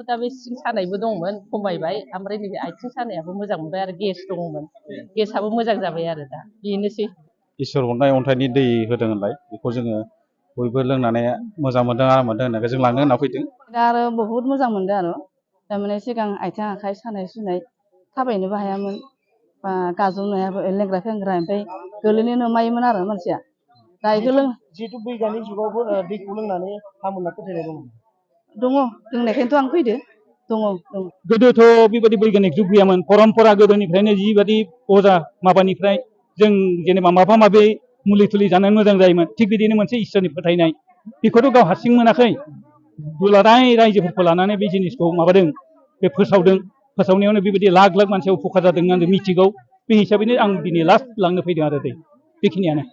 दा बे सिं सानायबो दंमोन खमायबाय ओमफ्राय नैबे आथिं सानायाबो मोजां मोनबाय आरो गेस दङमोन गेसआबो मोजां जाबाय आरो दा बेनोसै इसोर अननाय अन्थाइनि दै होदों होनलाय बेखौ जोङो बयबो लोंनानै मोजां मोनदों आराम मोनदों होननानै जों लांनो होनना फैदों। दा आरो बहुद मोजां मोनदों आरो थारमाने सिगां आथिं आखाइ सानाय सुनाय थाबायनोबो हायामोन बा गाजौनो हायाबो लेंग्रा फेंग्रा ओमफ्राय गोलैनोनो मायोमोन आरो मानसिया दा बेखौ जिहेतु बैग्यानिक जुगावबो दैखौ लोंनानै हामो होनना फोथायनाय दङ लोंनायखायनोथ' आं फैदो दङ। गोदोथ' बेबायदि बैग्यानिक जुग गैयामोन परम्परा गोदोनिफ्रायनो जिबायदि अजा माबानिफ्राय जों जेनेबा माबा माबि मुलि थुलि जानानै मोजां जायोमोन थिग बिदिनो मोनसे इसोरनि फोथायनाय बेखौथ' गाव हारसिं मोनाखै दुलाराय रायजोफोरखौ लानानै बे जिनिसखौ माबादों बे फोसावदों फोसावनायावनो बेबायदि लाख लाख मानसिया उपकार जादों आं मिथिगौ बे हिसाबैनो आं दिनै लास्ट लांनो फैदों आरो दै बेखिनियानो।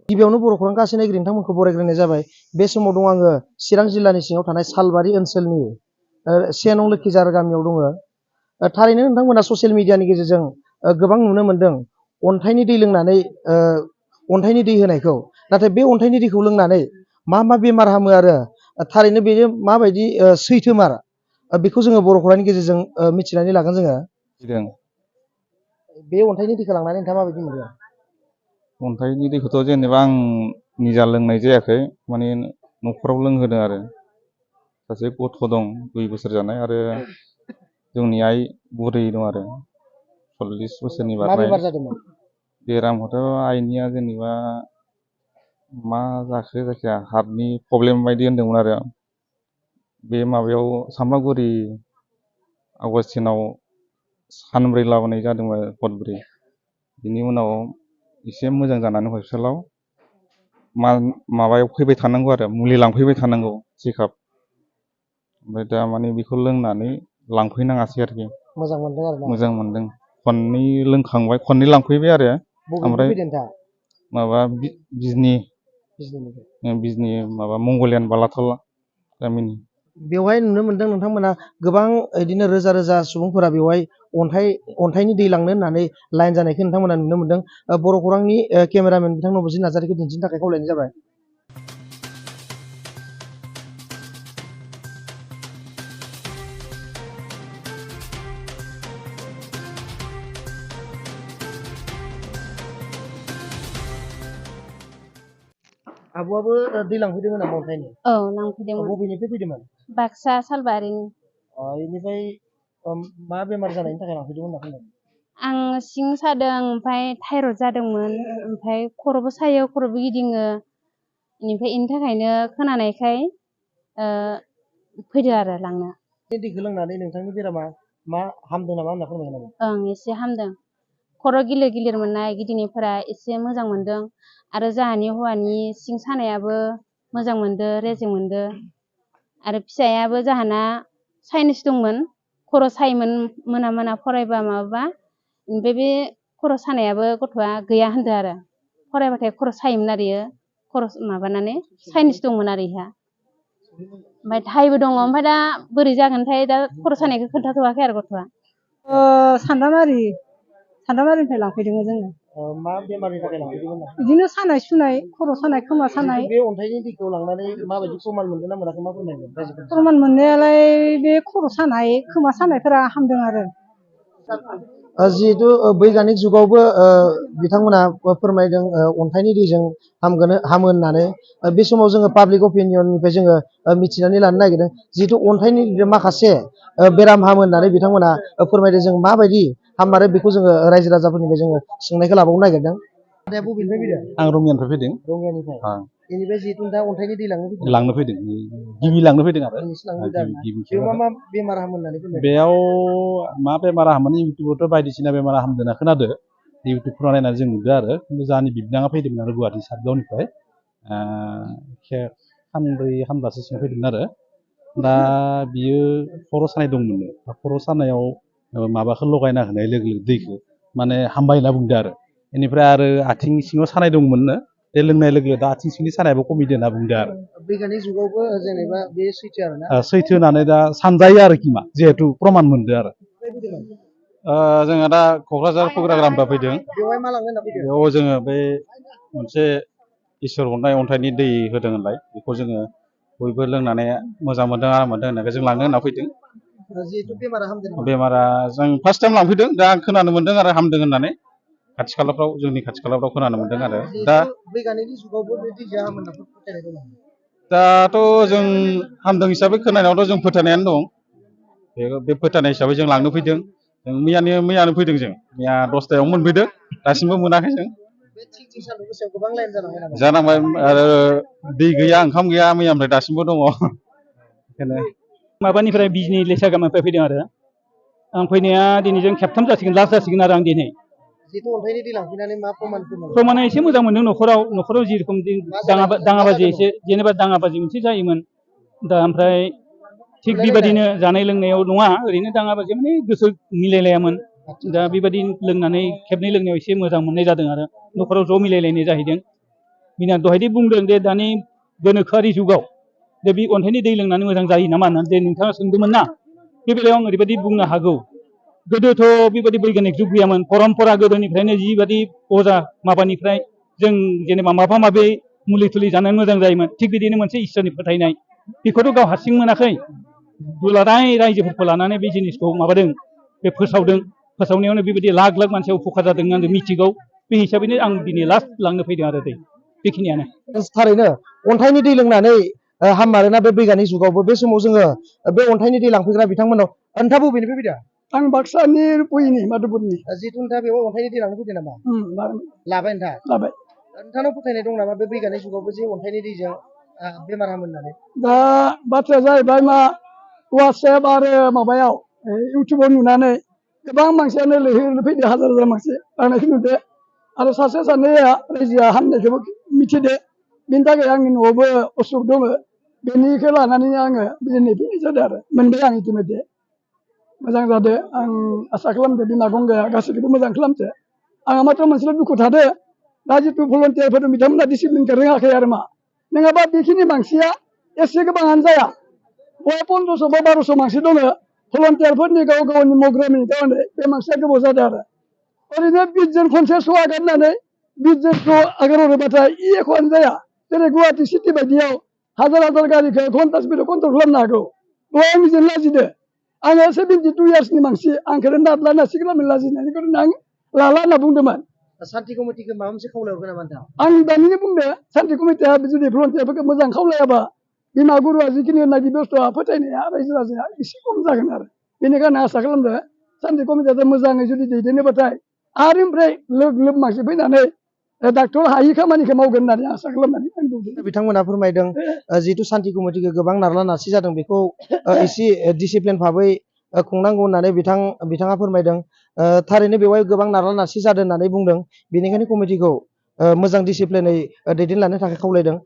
गिबियावनो बर' खौरां गासै नायगिरि नोंथांमोनखौ बरायग्रोनाय जाबाय। बे समाव दं आङो चिरां जिल्लानि सिङाव थानाय सालबारि ओनसोलनि 1 नं लोखिजार गामियाव दङ। थारैनो नोंथांमोना ससियेल मिडियानि गेजेरजों गोबां नुनो मोन्दों अन्थाइनि दै लोंनानै अन्थाइनि दै होनायखौ। नाथाय बे अन्थाइनि दैखौ लोंनानै मा बेमार हामो आरो थारैनो बेयो माबायदि सैथोमार बेखौ जोङो बर' खौरांनि गेजेरजों मिथिनानै लागोन जोङो। बे अन्थाइनि दैखौ लांनानै नोंथाङा माबायदि मोनदों? अन्थाइनि दैखौथ' जेनेबा आं निजा लोंनाय जायाखै माने न'खराव लोंहोदों आरो सासे गथ' दं 2 बोसोर जानाय आरो जोंनि आइ बुरै दं आरो 40 बोसोरनि मा बारनाय। बेमार जादोंमोन? बेरामखौथ' आइनिया जेनेबा मा जाखो जायखिया हार्टनि प्रब्लेम बायदि होनदोंमोन आरो बे माबायाव सामलागुरि आगस्टिनाव सानब्रै लाबोनाय जादोंमोन हरब्रै बिनि उनाव एसे मोजां जानानै हस्पिटालाव माबायाव फैबाय थानांगौ आरो मुलि लांफैबाय थानांगौ चेकआप ओमफ्राय दा माने बेखौ लोंनानै लांफैनाङासै आरोखि। मोजां मोनदों आरो ना? मोजां मोनदों खननै लोंखांबाय खननै लांफैबाय आरो ओमफ्राय माबा बिजनि माबा मंगलियान बालाथल गामिनि। बेवहाय नुनो मोन्दों नोंथांमोना गोबां बिदिनो रोजा रोजा सुबुंफोरा बेवहाय अन्थाइनि दै लांनो होननानै लाइन जानायखौ नोंथांमोना नुनो मोन्दों। बर' खौरांनि केमेरामेन बिथां नबजित नार्जारिखौ दिन्थिनो थाखाय खावलायनाय जाबाय। आब'आबो दै लांफैदोंमोन नामा अन्थाइनि? औ लांफैदोंमोन। बबेनिफ्राय फैदोंमोन? बाक्सा सालबारिनि। बेनिफ्राय मा बेमार जानायनि थाखाय लांफैदोंमोन होनना बुंदों? आं सिं सादों ओमफ्राय थायरड जादोंमोन ओमफ्राय खर'बो सायो खर'बो गिदिङो बेनिफ्राय बेनि थाखायनो खोनानायखाय फैदो आरो लांनो। बे दैखौ लोंनानै नोंथांनि बेरामा मा हामदों नामा होनना फोरमायनो नामा? ओं एसे हामदों खर' गिलिर गिलिर मोननाय गिदिंनायफोरा एसे मोजां मोनदों आरो जोंहानि हौवानि सिं सानायाबो मोजां मोनदों रेजें मोनदों आरो फिसायाबो जोंहाना साइनास दंमोन खर' सायोमोन मोना मोना फरायबा माबाबा ओमफ्राय बे खर' सानायाबो गथ'आ गैया होनदों आरो फरायबाथाय खर' सायोमोन आरो बियो खर' माबानानै साइनास दंमोन आरो इहा ओमफ्राय थाइबो दङ ओमफ्राय दा बोरै जागोनथाय दा खर' सानायखौ खोन्थाथ'वाखै आरो गथ'आ। सान्दामारिनिफ्राय लांफैदोंमोन जोङो। मा बेमारनि थाखाय लांफैदोंमोन? बिदिनो सानाय सुनाय खर' सानाय खोमा सानाय। बे अन्थाइनि दैखौ लांनानै माबायदि प्रमान मोनदों ना मोनाखै मा फोरमायगोन? प्रमान मोननायालाय बे खर' सानाय खोमा सानायफोरा हामदों आरो। जिहेतु बैग्यानिक जुगावबो बिथांमोना फोरमायदों अन्थाइनि दैजों हामो होननानै। बे समाव जोङो पाब्लिक अपिनियननिफ्राय जोङो मिथिनानै लानो नागिरदों जिहेतु अन्थाइनि माखासे बेराम हामो होननानै बिथांमोना फोरमायदों जों माबायदि हाममारो बेखौ जोङो रायजो राजाफोरनिफ्राय जोङो सोंनायखौ लाबावनो नागिरदों। आदाया बबेनिफ्राय फैदों? आं रङियानिफ्राय फैदों। रङियानिफ्राय? बेनिफ्राय जिहेतु दा अन्थाइनि दै लांनो फैदों गिबि लांनो फैदों आरो बेयाव मा बेमार हामो होननानै फोरमायदों? बेयाव मा बेमार हामोन इउटुबावथ' बायदिसिना बेमार हामदों होनना खोनादों इउटुबफोराव नायनानै जों नुदों आरो खिन्थु जोंहानि बिबोनाङा फैदोंमोन आरो गुवाहाटि सातगावनिफ्राय सानब्रै सानबासो सिगां फैदोंमोन आरो दा बियो खर' सानाय दंमोन खर' सानायाव माबाखौ लगायना होनाय लोगो लोगो दैखौ माने हामबाय होनना बुंदों आरो बेनिफ्राय आरो आथिं सिङाव सानाय दंमोननो बे लोंनाय लोगो दा आथिं सिंनि सानायाबो खमिदों होनना बुंदों आरो बैग्यानिक जुगावबो जेनेबा बे सैथो आरोना सैथो होननानै दा सानजायो आरोखि मा जिहेथु प्रमाण मोनदों आरो जोंहा दा क'क्राझार फग्राग्रामनिफ्राय फैदों बेवहाय मा लांनो होनना फैदों बेयाव जोङो बे मोनसे इसोर हरनाय अन्थाइनि दै होदों होनलाय बेखौ जोङो बयबो लोंनानै मोजां मोनदों आराम मोनदों होननायखाय जों लांनो होनना फैदों जिहेथु बेमारा हामदों नामा? बेमारा जों फार्स्ट टाइम लांफैदों दा आं खोनानो मोनदों आरो हामदों होननानै खाथि खालाफ्राव जोंनि खाथि खालाफ्राव खोनानो मोनदों आरो दा बैग्यानिकनि जुगावबो बे दैजों हामो होनना फोथायनाय दङ दाथ' जों हामदों हिसाबै खोनानायावथ' जों फोथायनायानो दं बे फोथायनाय हिसाबै जों लांनो फैदों जों मैयानो फैदों जों मैया 10टायाव मोनफैदों दासिमबो मोनाखै जों बे थिं सान्दुं गोसायाव गोबां लाइन जालांबाय नामा? जानांबाय आरो दै गैया ओंखाम गैया मैयानिफ्राय दासिमबो दङ बेखायनो माबानिफ्राय बिजनि लेसा गामिनिफ्राय फैदों आरो आं फैनाया दिनैजों खेबथाम जासिगोन लास्ट जासिगोन आरो आं दिनै जिहेथु अन्थाइनि दै लांफैनानै मा प्रमाण फोरमायदों? प्रमाणा एसे मोजां मोनदों न'खराव जेरेखम दाङाबाजि एसे जेनेबा दाङाबाजि मोनसे जायोमोन दा ओमफ्राय थिग बेबायदिनो जानाय लोंनायाव नङा ओरैनो दाङाबाजि माने गोसो मिलायलायामोन दा बेबायदि लोंनानै खेबनै लोंनायाव एसे मोजां मोननाय जादों आरो न'खराव ज' मिलायलायनाय जाहैदों बिना दहायदि बुंदों दे दानि गोनोखोआरि जुगाव दे बे अन्थाइनि दै लोंनानै मोजां जायो नामा होननानै जे नोंथाङा सोंदोंमोन ना बे बेलायाव आं ओरैबायदि बुंनो हागौ गोदोथ' बेबायदि बैग्यानिक जुग गैयामोन परम्परा गोदोनिफ्रायनो जिबायदि अजा माबानिफ्राय जों जेनेबा माबा माबि मुलि थुलि जानानै मोजां जायोमोन थिग बिदिनो मोनसे इसोरनि फोथायनाय बेखौथ' गाव हारसिं मोनाखै दुलाराय रायजोफोरखौ लानानै बे जिनिसखौ माबादों बे फोसावनायावनो बेबायदि लाख लाख मानसिया उपकार जादों होननानै मिथिगौ बे हिसाबैनो आं दिनै लास्ट लांनो फैदों आरो दै बेखिनियानो थारैनो अन्थाइनि दै लोंनानै हाममारोना बे बैग्यानिक जुगावबो बे समाव जोङो बे अन्थाइनि दै लांफैग्रा बिथांमोनाव नोंथाङा बबेनिफ्राय फैदों? आं बाक्सानि रुप'हिनि माधुपुरनि जिहेथु नोंथाङा बेयाव अन्थाइनि दै लांनो फैदों नामा? लाबाय नोंथाङा? लाबाय नोंथांनाव फोथायनाय दं नामा बे बैग्यानिक जुगावबो जे अन्थाइनि दैजों बेमार हामो होननानै? दा बाथ्राया जाहैबाय मा वाट्सएप आरो माबायाव इउटुबाव नुनानै गोबां मानसियानो लैहोर फैदो हाजार हाजार मानसि लांनायखौ नुदो आरो सासे सानैया रायजोआ हामनायखौबो मिथिदो बेनि थाखाय आंनि न'आवबो असुख दङ बेनिखौ लानानै आङो दिनै फैनाय जादों आरो मोनबाय आं इतिमध्य मोजां जादों आं आसा खालामदो बिमा गंगाया गासैखौबो मोजां खालामथो आंहा माथ्र' मोनसेल' दुखु थादो दा जिथु भलन्टियारफोर दं बिथांमोना डिसिप्लिनखौ रोङाखै आरो मा नङाबा बेखिनि मानसिया एसे गोबाङानो जाया बय 1500 बा 1200 मानसि दङ भलन्टियारफोरनि गाव गावनि मग्रामनि गावनि बे मानसिया गोबाव जादों आरो ओरैनो 20 जन खनसे श' आगारनानै 20 जन श' आगारहरोबाथाय एख'आनो जाया जेरै गुवाहाटि सिटि बायदियाव हाजार हाजार गारिखौ घन्टा स्पिडआव कन्ट्रल खालामनो हागौ बेवहाय आं निजेनो लाजिदो आङो 72 इयार्सनि मानसि आंखौ नारला नारसि खालामनो लाजिनायखौ आं लाला होनना बुंदोंमोन सान्थि कमिटिखौ माबा मोनसे खावलायहरगोन नामा नोंथां? आं दानिनो बुंदो सान्थि कमिटिया जुदि भलन्टियारफोरखौ मोजां खावलायाबा बिमा गुरुआ जिखिनि होननाय बेबस्थाया फोथायनाया रायजो राजाया एसे खम जागोन आरो बेनिखायनो आसा खालामदो सान्थि कमिटिया मोजाङै जुदि दैदेनोबाथाय आरो ओमफ्राय लोब लोब मानसि फैनानै डाक्टर हायि खामानिखौ मावगोन होननानै आसा खालामनानै आं बुंदों बिथांमोना फोरमायदों जिहेतु सान्थि कमिटिखौ गोबां नारला नारसि जादों बेखौ एसे डिसिप्लिन भाबै खुंनांगौ होननानै बिथाङा फोरमायदों थारैनो बेवहाय गोबां नारला नारसि जादों होननानै बुंदों बेनिखायनो कमिटिखौ मोजां डिसिप्लिनै दैदेनलांनो थाखाय खावलायदों